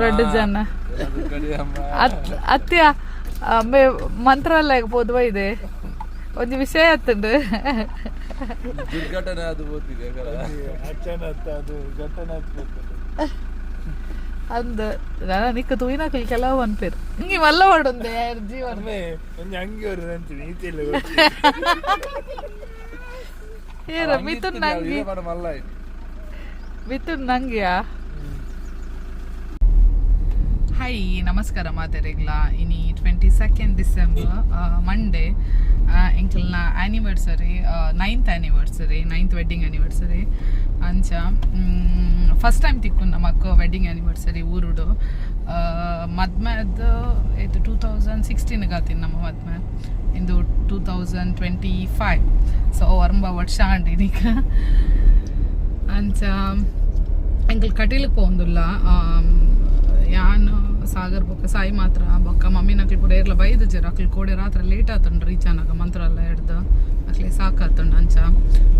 ರಡ್ಡ್ ಜನ. ಅತ್ಯ ಅಮ್ಮೆ ಮಂತ್ರಾಲಯಕ್ಕೆ ಪೋದುವ ಇದೆ ಒಂಜಿ ವಿಷಯ ಆತುಂಡು. ದುರ್ಘಟನೆ ಅದು ಹೋಗ್ತಿದೆ. ಅದು ಘಟನೆ. ಅಂದ್ ನನ ನಿಕ್ಕ ತೂಯಿನಕುಲು ಕೆಲವು ಅನ್ಪೇರು ಇಂಗಿ ಮಲ್ಲ ವಾಡೊಂದೆ ಜೀವನ. ಒಂಜಿ ಅಂಗಿ ಅಂತೀನಿ ಈತಿಲ್ಲ. ಏರ ಮಿಥುನ್ ನಂಗಿ. ಮಲ್ಲ. ಮಿಥುನ್ ನಂಗಿಯಾ. ಹಾಯ್, ನಮಸ್ಕಾರ ಮಾತೆರೆಗ್ಲ. ಇನಿ 22 ಡಿಸೆಂಬರ್ ಮಂಡೇ. ಎಂಕಲ್ನ anniversary, ninth anniversary, ninth wedding anniversary. ಅಂಚ ಫಸ್ಟ್ ಟೈಮ್ ತಿಕ್ಕು ನಮಕ್ ವೆಡ್ಡಿಂಗ್ ಆ್ಯನಿವರ್ಸರಿ ಊರುಡು. ಮದ್ಮೆದ್ ಇದು 2016 ಗಾತಿನ ನಮ್ಮ ಮದ್ಮೆ. ಇಂದು 2025, ಸೊ 9 ವರ್ಷ ಆಂಡ್ ಇನಿಕ್. ಅಂಚ ಎಂಕಲ್ ಕಟೀಲಿಗೆ ಪೋವೊಂದುಲ್ಲ. ಯಾನ್, ಸಾಗರ್ ಬೊಕ್ಕ ಸಾಯಿ ಮಾತ್ರ. ಬೊಕ್ಕ ಮಮ್ಮಿನಕ್ಲು ಪೂರ ಏರ್ಲ ಬೈದುಜೆರ್. ಅಕ್ಲು ಕೋಡೆ ರಾತ್ರಿ ಲೇಟ್ ಆತುಂಡು ರೀಚ್ ಆನಗ ಮಂತ್ರಾಲಯ ಹಿಡ್ದು. ಅಕ್ಲೆ ಸಾಕಾತುಂಡು. ಅಂಚ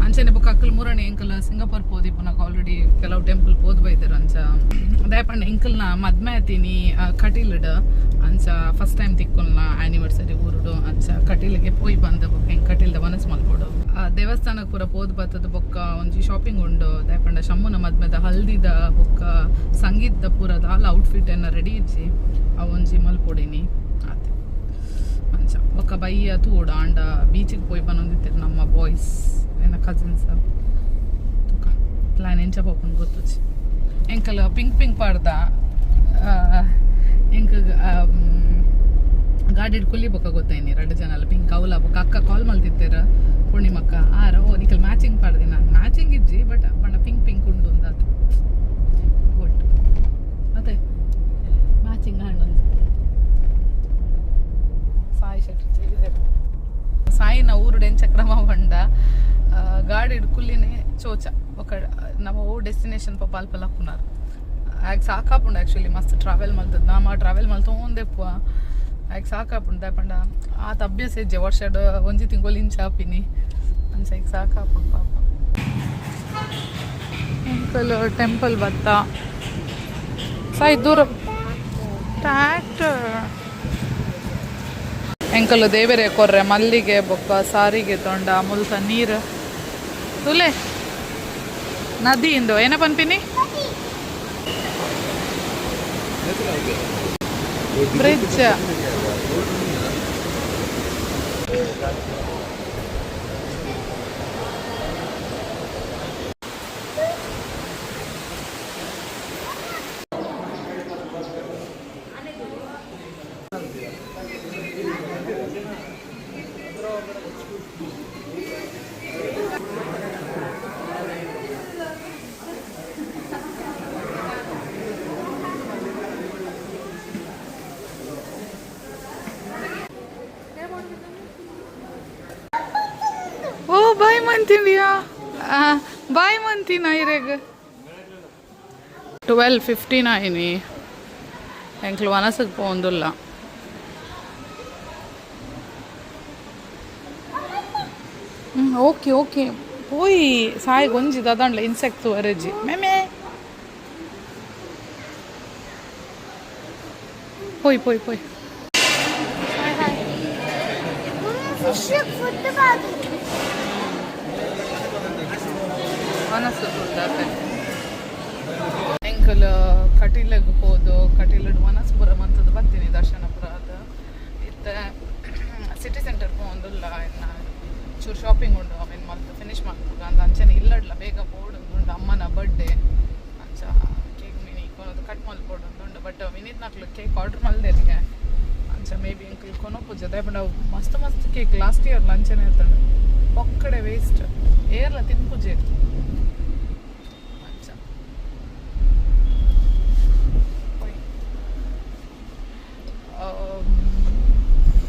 ಅಂಚನೆ ಬೊಕ್ಕ ಅಕ್ಲು ಮುರಣಿ ಎಂಕಲ್ ಸಿಂಗಾಪುರ್ ಪೋದಿಪ್ಪುನಗ ಆಲ್ರೆಡಿ ಕೆಲವು ಟೆಂಪಲ್ ಪೋದು ಬೈದೆರ್. ಅಂಚ ದಾಯೆ ಪಂಡ ಎಂಕಲ್ನ ಮದ್ಮೆ ಆತಿನಿ ಕಟೀಲ್ಡ್. ಅಂಚ ಫಸ್ಟ್ ಟೈಮ್ ತಿಕ್ಕುಲ್ನ ಆನಿವರ್ಸರಿ ಊರುಡು. ಅಂಚ ಕಟೀಲಿಗೆ ಪೋಯಿ ಬಂದ ಬೊಕ್ಕ ಎಂಕ್ ಕಟೀಲ್ದ ವನಸ್ ಮಲ್ಪೊಡು. ದೇವಸ್ಥಾನಕ್ಕೆ ಪೂರ ಪೋದು ಬತ್ತದ ಬೊಕ್ಕ ಒಂಜಿ ಶಾಪಿಂಗ್ ಉಂಡು. ದಾಯೆ ಪಂಡ ಶಮ್ಮುನ ಮದ್ಮೆದ ಹಲ್ದಿದ ಬೊಕ್ಕ ಸಂಗೀತದ ಪೂರ ದಾಲ ಔಟ್ಫಿಟ್ ಎನ್ನ ರೆಡಿ ಇಜ್ಜಿ. ಅವು ಒಂಜಿ ಮಲ್ಪೊಡಿನಿ ಆತೆ. ಅಂಚ ಬೊಕ್ಕ ಬಯ್ಯ ತೂವೊಡು. ಆಂಡ ಬೀಚಿಗೆ ಪೋಯಿ ಬನ್ನೊಂದಿತ್ತೆರ್ ನಮ್ಮ ಬಾಯ್ಸ್, ಎನ್ನ ಕಸಿನ್ಸ್. ತೂಕ ಪ್ಲಾನ್ ಎಂಚ ಪೋಪುಂಡು ಗೊತ್ತುಜ್ಜಿ. ಎಂಕಲ್ ಪಿಂಕ್ ಪಿಂಕ್ ಪಾಡ್ದ. ಎಂಕ್ ಗಾಡಿಡ್ ಕುಲ್ಲಿ ಬೊಕ್ಕ ಗೊತ್ತಾಯ್ನಿ ರಡ್ಡ್ ಜನ ಅಲ್ಲ ಪಿಂಕ್ ಅವಲ. ಬೊಕ್ಕ ಅಕ್ಕ ಕಾಲ್ ಮಲ್ತಿತ್ತೆರ್, ಪೂರ್ಣಿಮಕ್ಕ. ಆರ ಓ ನಿಕಲ್ ಮ್ಯಾಚಿಂಗ್ ಪಾಡ್ದಿನ. ಮ್ಯಾಚಿಂಗ್ ಇಜ್ಜಿ, ಬಟ್ ಪಂಡ ಪಿಂಕ್ ಪಿಂಕ್ ಉಂಡು ಅಂದಾತ. ಗೋಲ್ಡ್ ಅದೇ ಮ್ಯಾಚಿಂಗ್ ಹಣ್ಣು. ಸಾಯಿ ಶೆಟ್ಟಿ ಇದೆ. ಸಾಯಿನ ಊರುಡು ಎಂಚ ಕ್ರಮ ಪಂಡ, ಗಾಡಿಡ್ ಕುಲ್ಲಿನೆ ಚೋಚ. ಬೊಕ್ಕ ನಮ್ಮ ಓ ಡೆಸ್ಟಿನೇಷನ್ ಪೋಪ ಅಲ್ಪ ಲಕ್ಕುನಾರ್. ಆಗ ಸಾಕಾಪುಂಡು ಆ್ಯಕ್ಚುಲಿ. ಮಸ್ತ್ ಟ್ರಾವೆಲ್ ಮಲ್ತದ ನಾಮ ಟ್ರಾವೆಲ್ ಮಲ್ತೊಂದೆಪ್ಪುವ. ಆಗ ಸಾಕಾಪುಂಡು. ದಾಯೆ ಪಂಡ ಆತ ಅಭ್ಯಾಸ ಇಜ್ಜೆ. ವರ್ಷಡ್ ಒಂಜಿ ತಿಂಗೊಲು ಇಂಚ ಆಪಿನಿ. ಅಂಚ ಈಗ ಸಾಕಾಪುಂಡು ಪಾಪ. ಎಂಕಲ್ ಟೆಂಪಲ್ ಬತ್ತ. ಸಾಯಿ ದೂರ ಟ್ಯಾಕ್ಟರ್. ಎಂಕಲ್ ದೇವರೇ ಕೊರ್ರೆ ಮಲ್ಲಿಗೆ ಬೊಕ್ಕ ಸಾರಿಗೆ ತೊಂಡ. ಮುಲ್ತ ನೀರು ತುಲೆ, ನದಿ ಇಂದು ಏನ ಪನ್ಪಿನಿ. ಬ್ರಿಡ್ಜ್. ಓ ಬಾಯ್ ಮಂತಿಂಡಿಯಾ, ಬಾಯ್ ಮಂತಿನ ಇರೆಗ್. 12:15 ಆಯ್ನಿ. ಎಂಕ್ಲು ವನಸಕ್ಕೆ ಪೋಂದುಲ್ಲ. ಓಕೆ ಓಕೆ, ಪೋಯಿ. ಸಾಯಿಗೆ ಒಂಜಿ ದಾದಾಂಡ್ಲ ಇನ್ಸೆಕ್ಟ್ ವರೆಜಿ ಮೇಮೆ. ಪೋಯ್ ಪೋಯ್ ಪೋಯ್. ಫಿಶ್ ಫುಡ್ ಬಾದು. ವನಸು ಉಂಡಾತೆ. ಎಂಕಲ್ ಕಟೀಲಗ್ ಪೋದು, ಕಟೀಲಡ್ ವನಸ್ಪುರ ಮಂತದ ಬತ್ತೀನಿ. ದರ್ಶನಪುರ ಅದು. ಇತ್ತೆ ಸಿಟಿ ಸೆಂಟರ್ ಪೋವೊಂದುಲ್ಲ. ಇನ್ನ ಚೂರು ಶಾಪಿಂಗ್ ಉಂಡು. ಅವೇನು ಮಲ್ತ್ ಫಿನಿಶ್ ಮಲ್ಪುಗ ಅಂದ್. ಅಂಚನೆ ಇಲ್ಲಡ್ಲ ಬೇಗ ಪೋಡು ಉಂಡು. ಅಮ್ಮನ ಬರ್ಡೇ. ಅಂಚ ಕೇಕ್ ಮಿನಿ ಕೊನೊದು ಕಟ್ ಮಲ್ಪೊಡು ಉಂಡು. ಬಟ್ ವಿನೀತ್ ನಕ್ಲು ಕೇಕ್ ಆರ್ಡರ್ ಮಲ್ದೆರ್ಗೆ. ಅಂಚ ಮೇ ಬಿ ಎಂಕಲ್ ಕೊನೊಪುಜ. ದಾಯೆ ಪಂಡ ಮಸ್ತ್ ಮಸ್ತ್ ಕೇಕ್ ಲಾಸ್ಟ್ ಇಯರ್ ಅಂಚನೆ ಇರ್ತಂಡು. ಪೊಕ್ಕಡೆ ವೇಸ್ಟ್, ಏರ್ಲ ತಿನ್ಪುಜೆರ್. ಅಂಚ ಪೋಯ್.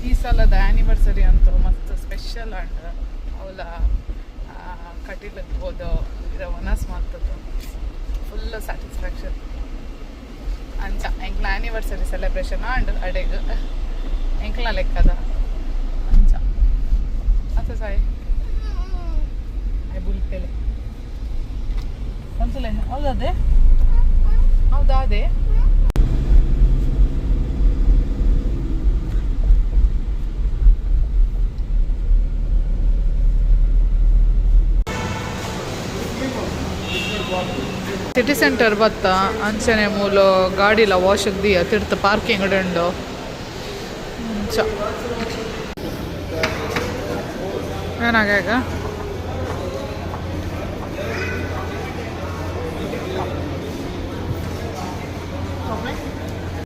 ಈ ಸಲದ ಆ್ಯನಿವರ್ಸರಿ ಅಂತೂ ಮಸ್ತ್ ಸ್ಪೆಷಲ್ ಅಂಡ್. ಅವಲ ಕಟೀಲಕ್ಕೆ ಹೋದ ಇರ ವನಸ್ ಮಾಡ್ತದ್ದು ಫುಲ್ ಸ್ಯಾಟಿಸ್ಫ್ಯಾಕ್ಷನ್. ಅಂಚ ಎಂಕ್ಲ ಆ್ಯನಿವರ್ಸರಿ ಸೆಲೆಬ್ರೇಷನ್ ಅಂಡ್ ಅಡೆಗ್ ಎಂಕ್ಲ ಲೆಕ್ಕದ. ಅಂಚ ಅತ್ತ ಸಾಯಿ ಬುಲ್ಪೆಲೆ ಕಂತಲೆ. ಹೌದದೇ, ಹೌದಾ? ಅದೇ. ಸಿಟಿ ಸೆಂಟರ್ ಬತ್ತ ಅಂಚನೆ ಮೂಲು ಗಾಡಿಲ ವಾಶ್ ದಿಯ ತಿರ್ತು ಪಾರ್ಕಿಂಗ್ ಉಂಡು ಅಂಚ ಏನಾಗ.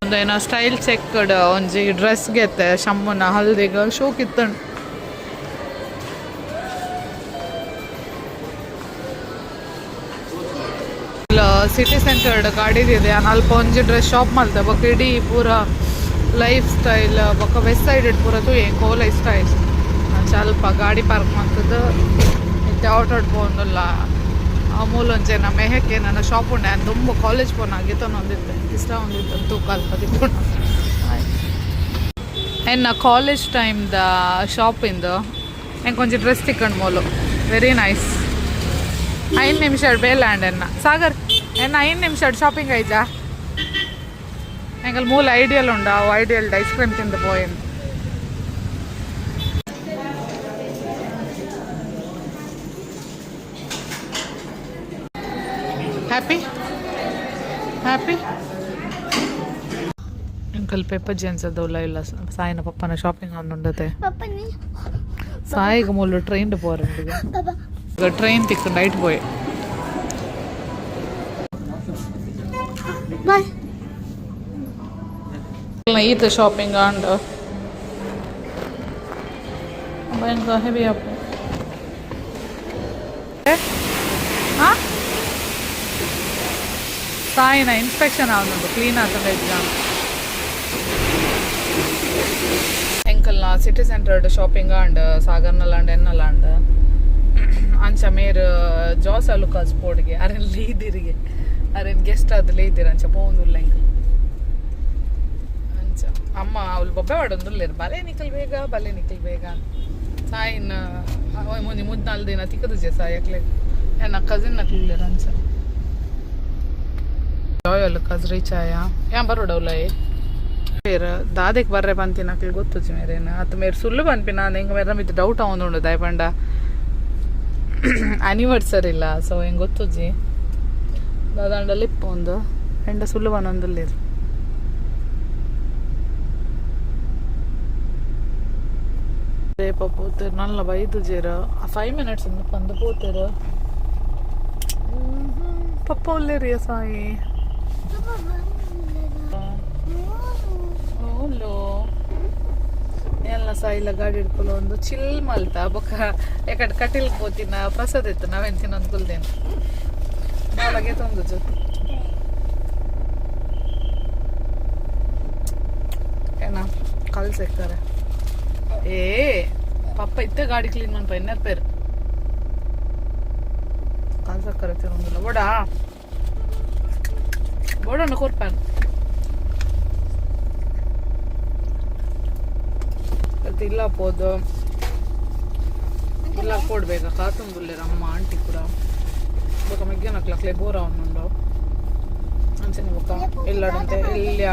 ಒಂದೇನೋ ಸ್ಟೈಲ್ ಚೆಕ್ಡ್ ಒಂಜಿ ಡ್ರೆಸ್ ಗೆತ್ತೆ ಶಮ್ಮುನ ಹಲ್ದಿಗ್ ಶೋಕ್ ಇತ್ತಂಡು. ಸಿಟಿ ಸೆಂಟರ್ ಗಾಡಿದಿದೆ ಅಲ್ಪ ಒಂಜಿ ಡ್ರೆಸ್ ಶಾಪ್ ಮಲ್ತೆ. ಬೊಕ ಇಡೀ ಪೂರ ಲೈಫ್ ಸ್ಟೈಲ್ ಬೊಕ ವೆಸ್ಟ್ ಸೈಡ್ ಪೂರ ತೂಯೆ ಕೋಲ ಇಷ್ಟ ಆಯ್ತು. ಅಂಚ ಅಲ್ಪ ಗಾಡಿ ಪಾರ್ಕ್ ಮಲ್ತದ್ದು ಇತ್ತೆ ಆಟೋಡ್ ಪೋವೊಂದುಲ್ಲ. ಆ ಮೂಲೊಂಜೆ ನಮ್ಮ ಮೆಹಕ್ಕೆ ನನ್ನ ಶಾಪ್ ಉಂಡೆ ದುಂಬು ಕಾಲೇಜ್ ಪೋನ ಗೆತೊನೊಂದಿತ್ತೆ, ಇಷ್ಟ ಒಂದಿತ್ತು. ತೂಕ ಅಲ್ಪ ತಿಕ್ಕೊಂಡು ಎನ್ನ ಕಾಲೇಜ್ ಟೈಮ್ದ ಶಾಪಿಂದು ಎಂಕ್ ಒಂಜಿ ಡ್ರೆಸ್ ತಿಕ್ಕಂಡು ಮೂಲು. Very nice. 5 ನಿಮಿಷ ಬೇಲೆ ಆಂಡ್ ಎನ್ನ ಸಾಗರ್ ಎನ್ನ 5 ನಿಮಿಷ ಶಾಪಿಂಗ್ ಆಯ್ತಾ. ಎಂಕಲ್ ಮೂಲ ಐಡಿಯಲ್ ಉಂಡು, ಅವು ಐಡಿಯಲ್ ಐಸ್ ಕ್ರೀಮ್ ತಿಂದು ಪೋಯೆನ್. Happy happy uncle paper Jones ಅದಲ್ಲ ಇಲ್ಲ ಸಾಯಿನ ಪಪ್ಪನ ಶಾಪಿಂಗ್ ಉಂಡತೆ. ಪಪ್ಪ ನೀ ಸಾಯಿಗೆ ಮೂಲು ಟ್ರೈನ್ ಪೋರಂಡಿಗೆ. ಪಪ್ಪ. ಟ್ರೈನ್ ತಿಕ್ಕು ನೈಟ್ ಬಾಯ್ ಬಾಯ್. ಈತ ಶಾಪಿಂಗ್ ಆಂಡ್ ಭಯಂಕರ ಹೆವಿ ಅಪ್ ಹಾಂ. ಸಾಯಿನ ಇನ್ಸ್ಪೆಕ್ಷನ್ ಆವೊಂದುಂಡು, ಕ್ಲೀನ್ ಆತುಂಡ ಎಕ್ಸಾಮ್. ಎಂಕಲ್ನ ಸಿಟಿ ಸೆಂಟರ್ಡ್ ಶಾಪಿಂಗ್ ಆಂಡ್ ಸಾಗರ್ನಲಾಂಡ್ ಎನ್ನಲಾಂಡ್. ಅಂಚ ಮೇರ್ ಜಾಸ್ ಅಲುಕಾಸ್ ಪೋಡಿಗೆ ಅರೆನ್ ಲೀದಿರಿಗೆ ಅರೆನ್ ಗೆಸ್ಟ್ ಆದ್ ಲೀದಿರ್. ಅಂಚ ಪೋವೊಂದುಲ್ಲ ಎಂಕಲ್. ಅಂಚ ಅಮ್ಮ ಅವ್ಲು ಬೊಬ್ಬೆ ವಾಡೊಂದುಲ್ಲೆರ್, ಬಲೆ ನಿಕಲ್ ಬೇಗ, ಬಲೆ ನಿಕಲ್ ಬೇಗ. ಸಾಯಿನ್ ಒಂಜಿ ಮೂಜಿ ನಾಲ್ ದಿನ ತಿಕ್ಕುದುಜೆ ಸಾಯಿ ಅಕ್ಲೆ ಎನ್ನ ಕಸಿನ್ ನಕ್ಲು. ಅಂಚ ಜಾಯ್ ಅಲುಕಾಸ್ ರೀಚ್ ಆಯ. ಯಾನ್ ಬರೋಡವ್ಲಾಯೆ ಮೇರ್ ದಾದೆಕ್ ಬರ್ರೆ ಪಂತಿನ ಅಕ್ಲು ಗೊತ್ತುಜಿ ಮೇರೇನ ಅತ್ತ ಮೇರ್ ಸುಳ್ಳು ಪನ್ಪಿನ. ಎಂಕ್ ಮೇರ್ನ ಮಿತ್ತ್ ಡೌಟ್ ಆವೊಂದುಂಡು, ದಾಯೆ ಪಂಡ ಆನಿವರ್ಸರಿ ಇಲ್ಲ. ಸೊ ಎಂಕ್ ಗೊತ್ತುಜಿ ದಾದಾಂಡ ಲಿಪ್ಪ ಒಂದು ಎಂಡ ಸುಳ್ಳು ಪನೊಂದುಲ್ಲೆರ್. ರೇಪ ಪೋತೆರ್ ನಲ್ಲ ಬೈದುಜೆರ್. 5 ಮಿನಿಟ್ಸ್ ಪಂದ್ ಪೋತೆರ್. ಪಪ್ಪ ಉಲ್ಲೆರಿಯ ಸಾಯಿ? ಪಪ್ಪ ಬಂದಿಲ್ಲ. ಓಲೋ ಎಲ್ಲ ಸಾಯಿಲ ಗಾಡಿ ಹಿಡ್ಕೊಲ್ಲ ಒಂದು ಚಿಲ್ ಮಲ್ತ. ಬೊಕ್ಕ ಯಾಕಡೆ ಕಟೀಲ್ ಪೋತಿನ ಪ್ರಸಾದ ಇತ್ತು, ನಾವೇನು ತಿನ್ನೊಂದು ಕುಲ್ದೇನು ಬಾಳಗೆ ತೊಂದು ಜೊತೆ ಏನ ಕಲ್ ಸೆಕ್ಕರೆ. ಏ ಪಪ್ಪ ಇತ್ತ ಗಾಡಿ ಕ್ಲೀನ್ ಮನ್ಪ ಎನ್ನರ್ ಪೇರು ಕಾಲ್ ಸಕ್ಕರೆ ತಿನ್ನೊಂದಿಲ್ಲ. ಬೋಡಾ ಬೋಡಣ್ಣ ಕೊರ್ಪಾನು ಇಲ್ಲ ಪೋದು ಇಲ್ಲ ಕೊಡ್ಬೇಕ ಕಾತುಂದುಲ್ಲೆರ್ ಅಮ್ಮ ಆಂಟಿ ಕೂಡ. ಬೊಕ ಮೆಗ್ಯನಕ್ಲು ಅಕ್ಲೆ ಬೋರ ಉಂಡು. ಅಂಚನೆ ಬೊಕ ಎಲ್ಲಡಂತೆ ಎಲ್ಯ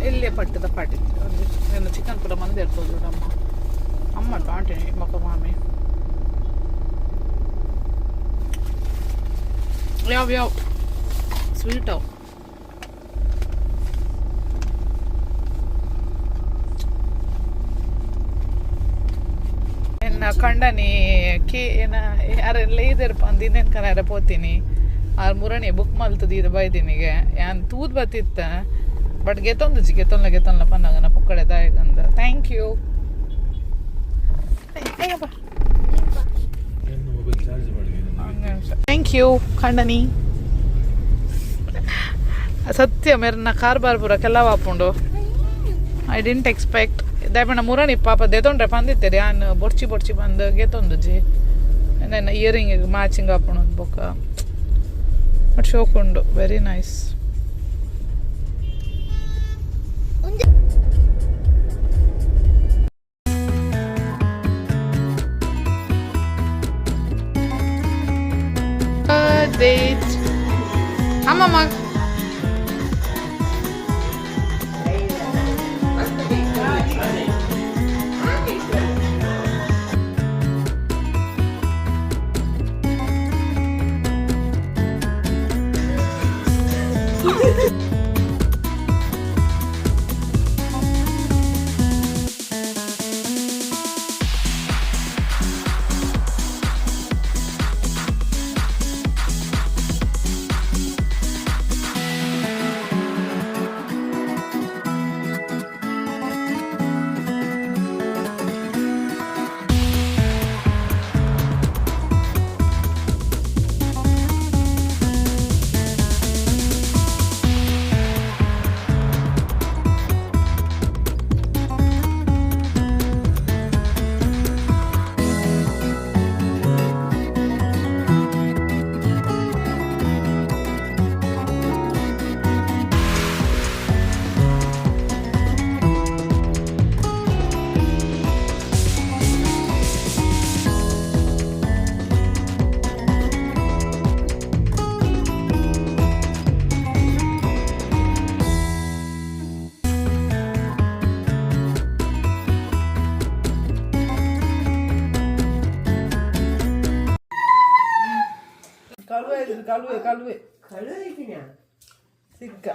ಎಲ್ಯ ಪಟ್ಟದ ಪಾಟಿ ಒಂಜಿ ಏನು ಚಿಕನ್ ಪೂರ ಮಂದಿ ಇರ್ತದೆ. ಅಮ್ಮ ಅಮ್ಮ ಆಂಟಿ ಬೊಕ ಮಾಮಿ ಯಾವ ಯಾವ ಸ್ವೀಟ್ ಅವು. ಎನ್ನ ಕಂಡನಿ ಕೇ ಏನ ಯಾರೆಲ್ಲ ಇದೇರ್ ಪಂದಿನೇನು ಕನಾರ ಪೋತೀನಿ. ಆರ್ ಮುರಣಿ ಬುಕ್ ಮಲ್ತದ ಬೈದಿನಿಗೆ. ಯಾನ್ ತೂದ್ ಬತ್ತಿತ್ತ, ಬಟ್ ಗೆತೊಂದುಜಿ. ಗೆತೊನ್ಲ ಗೆತೊನ್ಲ ಪನ್ನಗನ ಪೊಕ್ಕಡೆ ದಾಯಗಂದ. Thank you Ayyappa. Mobile charge ಮಾಡಿ. Thank you ಖಂಡನಿ. ಸತ್ಯ ಮೇರ್ನ ಕಾರ್ಬಾರ್ ಪೂರ ಕೆಲವು ಆಪುಂಡು. I didn't expect. ದಾಯಪಂಡ ಮುರಣಿ ಪಾಪ ದೆತೊಂಡ್ರೆ ಪಂದಿತ್ತೆರ್. ಯಾನ್ ಬೊರ್ಚಿ ಬೊರ್ಚಿ ಬಂದು ಗೆತೊಂದುಜಿ. ನನ್ನ ಇಯರಿಂಗ್ ಮ್ಯಾಚಿಂಗ್ ಆಪುಂಡು ಬೊಕ್ಕ. ಬಟ್ ಶೋಕ್ ಉಂಡು, ವೆರಿ ನೈಸ್. ಒಂದು ಡೇಟ್ ಅಮ್ಮಮ್ಮ. ಕಳುವೆ ಕಳುವೆ. ಸಿಕ್ಕ.